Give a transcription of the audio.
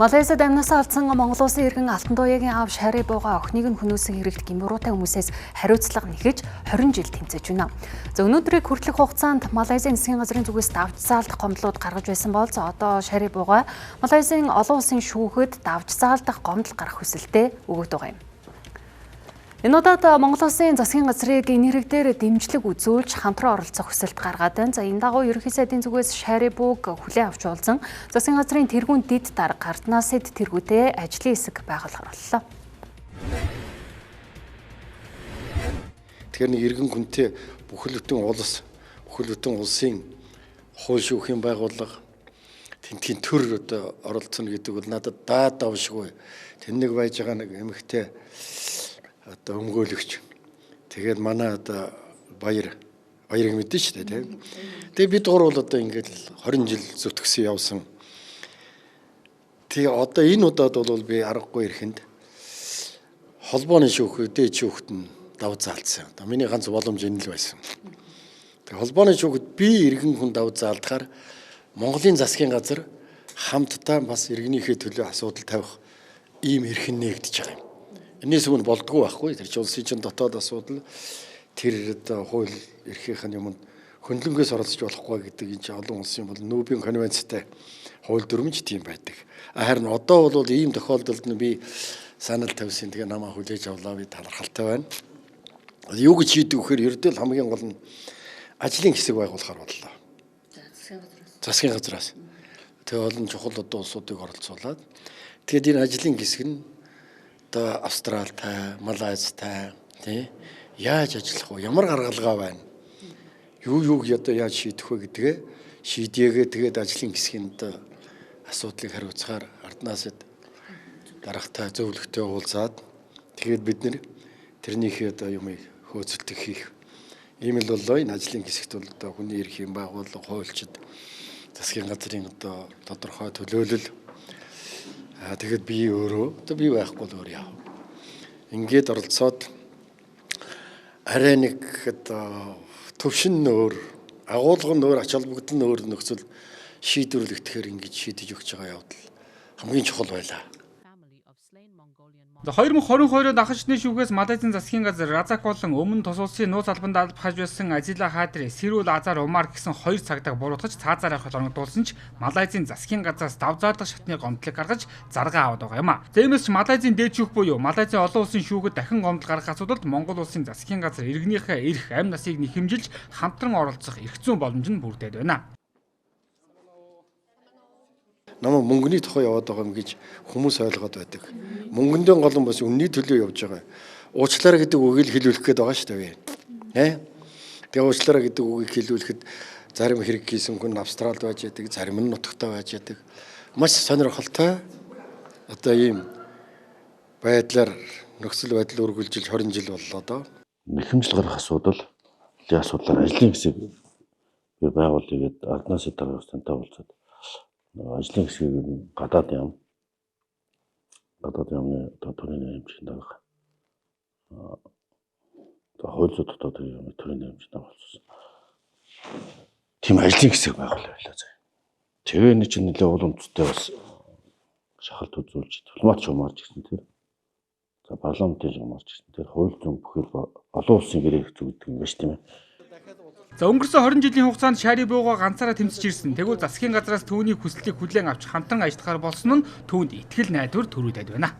Малайзад амнасаа алдсан Монгол улсын иргэн Алтантуяагийн аав Шари Бууга охиныг нь хөнөөсөн хэрэгт гэм буруутай хүмүүсээс хариуцлага нэхэж 20 жил тэмцэж байна. За өнөөдрийг хүртэлх хугацаанд Малайзын засгийн газрын зүгээс давж заалдах гомдлууд гаргаж байсан бол за одоо Шари Бууга Малайзын олон улсын шүүхэд давж заалдах гомдол гаргах хүсэлтэд өгөөд байгаа юм. Энэ удаад Монгол улсын засгийн газрыг энэ хэрэг дээр дэмжлэг үзүүлж хамтран оролцох хүсэлт гаргаад байна. За энэ дагуу ерөнхий сайдын зүгээс Шари Бууг хүлээн авч уулзан засгийн газрын тэргүүн дэд дарга Гарднасэд тэргүүтээ ажлын хэсэг байгуулахар боллоо. Тэгэхээр нэг иргэн хүнтэй бүхэл бүтэн улс, бүхэл бүтэн улсын хууль шүүхийн байгууллага тентхийн төр одоо оролцоно гэдэг бол надад даад давшгүй. Тэн нэг байж байгаа нэг эмэгтэй одоо өмгөөлөгч. Тэгээд манай одоо баярыг мэдэн шүү дээ, тийм. Тэгээд бид гурвал одоо ингээд 20 жил зүтгэсэн явсан. Тэгээ одоо энэ удаад бол би аргагүй ирэхэнд холбооны шүүх, дээд шүүхт нь дав заалдсан. Одоо миний ганц боломж энэ л байсан. Тэгээ холбооны шүүхэд би иргэн хүн дав заалдахаар Монголын засгийн газар хамтдаа бас иргэнийхээ төлөө асуудал тавих ийм эрх нь нээгдэж байгаа юм. Энээс өмнө болдгоо байхгүй. Тэр чинь улсын чинь дотоод асуудал, тэр одоо хууль эрхийнх нь юмд хөндлөнгөөс оролцож болохгүй гэдэг энэ чинь олон улсын бол нүүбийн конвенцтэй хууль дүрмж тийм байдаг. Харин одоо бол ийм тохиолдолд нь би санал тавьсан. Тэгээ намаа хүлээж авлаа, би талархалтай байна. Юу гэж шийдэг вэхээр ердөө л хамгийн гол нь ажлын хэсэг байгуулахар боллоо. Засгийн газраас. Тэгээ олон чухал одоо улсуудыг оролцуулаад тэгээд энэ ажлын хэсэг нь одоо Австралтай, Малайзтай тий яаж ажиллах вэ? Ямар гаргалгаа байна? Юу юуг одоо яаж шийдэх вэ гэдгээ шийдээгээ тэгээд ажлын хэсгийн одоо асуудлыг хариуцахаар арднаас дарагтай зөвлөгтэй уулзаад тэгээд бид нэр тэрнийхээ одоо юмыг хөөцөлтөг хийх ийм л боллоо. Энэ ажлын хэсэгт бол одоо хүний эрхийн байгууллага, хуульчид, засгийн газрын одоо тодорхой төлөөлөл. Тэгээд би өөрөө одоо би байхгүй л өөр яав. Ингээд оролцоод арай нэг одоо төвшин нь өөр, агуулга нь өөр, ач холбогдол нь өөр нөхцөл шийдвэрлэгдэхээр ингэж шийдэж өгч байгаа явдал хамгийн чухал байлаа. За 2022 онд анхан шатны шүүхээс Малайзын засгийн газар Разак болон өмнө тус улсын нууц албанд албахаж байсан Азила Хадри, Сэрүүл Азар Умар гэсэн хоёр цагдаа буруутгаж цаазаар авахд орогдуулсан ч Малайзын засгийн газраас дав заалдах шатны гомдлыг гаргаж заргаа аваад байгаа юм а. За иймээс ч Малайзын дээд шүүх буюу Малайзын олон улсын шүүхэд дахин гомдол гаргах асуудалд Монгол улсын засгийн газар иргэнийхээ эрх амь насыг нэхэмжилж хамтран оролцох эрх зүйн боломж нь бүрдээд байна. Намайг мөнгөний тухай яваад байгаа юм гэж хүмүүс ойлгоод байдаг. Мөнгөндөө гол нь бас үнний төлөө явж байгаа. Уучлаарай гэдэг үгийг хэлүүлэх гээд байгаа шүү дээ. Тэгээ уучлаарай гэдэг үгийг хэлүүлэхэд зарим хэрэг хийсэн хүн Австралид байж яадаг, зарим нь нутагтай байж яадаг. Маш сонирхолтой одоо ийм байдлаар нөхцөл байдал үргэлжилж 20 жил боллоо доо. Нэхэмжил гаргах асуудал, лийн асуудлаар ажлын хэсэг би байгуулъя гэдээ арднаас дарга тантай уулзаад ажлын хэсгийг нь гадаад яам гадаад яамны одоо төрийн хэмжээнд дарга одоо хууль зүйн дотоод яамны төрийн хэмжээнд дарга болсон. Тийм ажлын хэсэг байгуулъя байлаа заа. Тэгээ энэ чинь нэлээ уламжтай бас шахалт үзүүлж дипломат шугамарч гэсэн тэр. За парламентын шугамарч гэсэн тэр хууль зүйн бүхэл олон улсын гэрээг зүйдэг юм байна шүү тийм ээ. За өнгөрсөн 20 жилийн хугацаанд Шари Бууга ганцаараа тэмцэж ирсэн. Тэгвэл засгийн газраас түүний хүсэлтийг хүлээн авч хамтран ажиллахаар болсон нь түүнд итгэл найдвар төрүүлээд байна.